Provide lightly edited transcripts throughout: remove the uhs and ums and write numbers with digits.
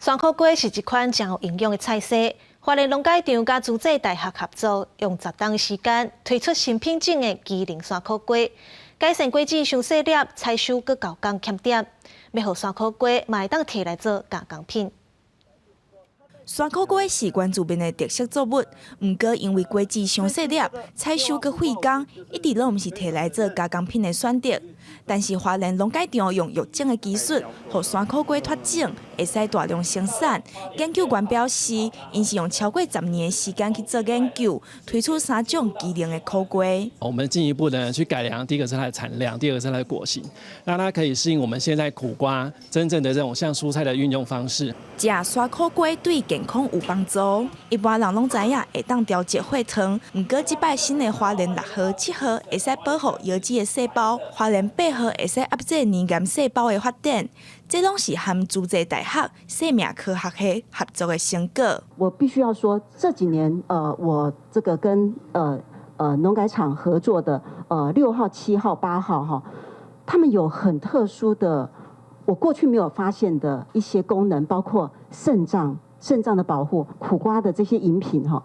山苦瓜是一款誠有營養的菜色。花蓮農改場佮諸暨大學合作，用10冬時間推出新品種的機能山苦瓜，改善果子傷細粒，採收閣猴工欠點，欲予山苦瓜嘛會當提來做加工品。山苦瓜是原住民的特色作物，毋過因為果子傷細粒，採收閣費工，一直攏毋是提來做加工品的選擇。但是花蓮農改場用育種的技術，予山苦瓜脫種，會使大量生產。研究員表示，𪜶是用超過10年的時間去做研究，推出三種機能的苦瓜。我們進一步的去改良，第一個是它的產量，第二個是它的果型，讓它可以適應我們現在苦瓜真正的這種像蔬菜的運用方式。食山苦瓜對健康有幫助，一般人攏知影會當調節血糖，毋過這擺新的花蓮6號、7號會使保護腰子的細胞，花蓮8號會使壓制乳癌細胞的發展，這攏是和諸暨大學生命科學系合作的成果。我必須要說，這幾年，我這個跟農改場合作的，6號、7號、8號，哈，他們有很特殊的，我過去沒有發現的一些功能，包括腎臟。腎臟的保護，苦瓜的這些飲品哈，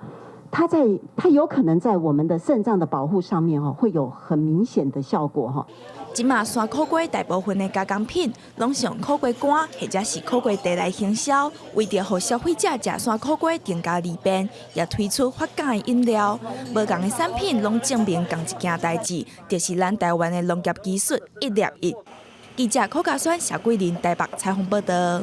它有可能在我們的腎臟的保護上面哈，會有很明顯的效果哈。這馬山苦瓜大部分的加工品，攏是用苦瓜乾或者是苦瓜茶來行銷，為著予消費者食山苦瓜更加利便，也推出發酵的飲料。無仝的產品攏證明仝一件代誌，就是咱台灣的農業技術一粒一。記者柯家宣、謝桂林台北採訪報道。